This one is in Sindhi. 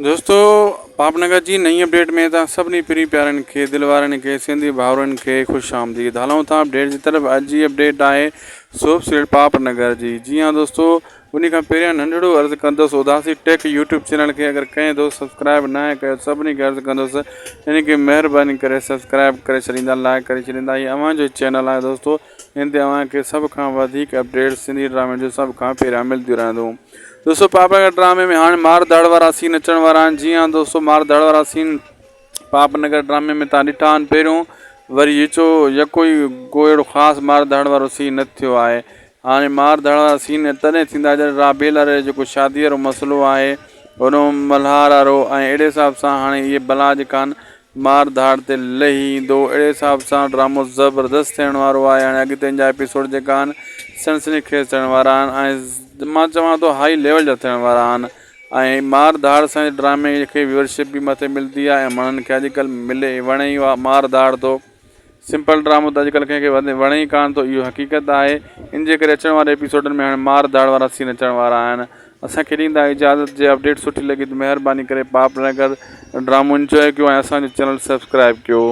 دوستو پاپ نگر جي نئين اپڊيٽ ۾ توهان سڀني پرين پيارن کي دل وارن کي سنڌي ڀائرن کي خوش آمديد هلون ٿا اپڊيٽ جي طرف اڄ جي اپڊيٽ آهي سوپ سيريل پاپ نگر جي جي ها دوستو ان کان پهريان ننڍڙو عرض ڪندس اداسي ٽيڪ يوٽيوب چينل کي اگر ڪنهن دوست سبسڪرائب نه آهي ڪيو سڀني کي عرض ڪندس ان کي مهرباني ڪري سبسڪرائب ڪري ڇڏيندا لائڪ ڪري ڇڏيندا هي اوهان جو چينل آهي دوستو ان تي اوهان کي سڀ کان وڌيڪ اپڊيٽس سنڌي ڊرامي جون سڀ کان پهريان ملديون رهنديون. دوستو پاپ نگر ڊرامي ۾ هاڻي مار ڌاڙ وارا سين اچڻ وارا آهن جي ها دوستو مار ڌاڙ وارا سين پاپ نگر ڊرامي ۾ تان ڏٺا آهن پهريون وري يچو يڪو ئي ڪو اهڙو خاص مار ڌاڙ وارو سين نه ٿيو آهي هاڻي مار ڌاڙ وارا سين تڏهن ٿيندا جڏهن رابيل واري جيڪو شادي وارو مسئلو آهي هن ملهار وارو ۽ اهڙي حساب سان هاڻي اهي بلا جيڪا آهن مار ڌاڙ تي لهي ايندو اهڙي حساب سان ڊرامو زبردست ٿيڻ وارو آهي هاڻي اڳتي ان جا ايپيسوڊ جيڪا آهن سنسني خيز ٿيڻ وارا آهن ۽ مان چوان ٿو هائي ليول جا ٿيڻ وارا آهن ۽ مار ڌاڙ سان ڊرامي کي ويورشپ به مٿي ملدي آهي ۽ ماڻهن کي اڄڪلهه ملي وڻي ئي مار ڌاڙ ٿو سمپل ڊرامو ته اڄڪلهه ڪنهن کي وڻي ئي ڪانه ٿو اهو حقيقت آهي ان جي ڪري اچڻ واري ايپيسوڊن ۾ هاڻي مار ڌاڙ وارا سين اچڻ وارا آهن اسان کي ڏيندا اجازت جي اپڊيٽ سٺي لڳي ته مهرباني ڪري پاپ نگر ڊرامو انجوائي ڪيو ۽ اسان جو چينل سبسڪرائب ڪيو.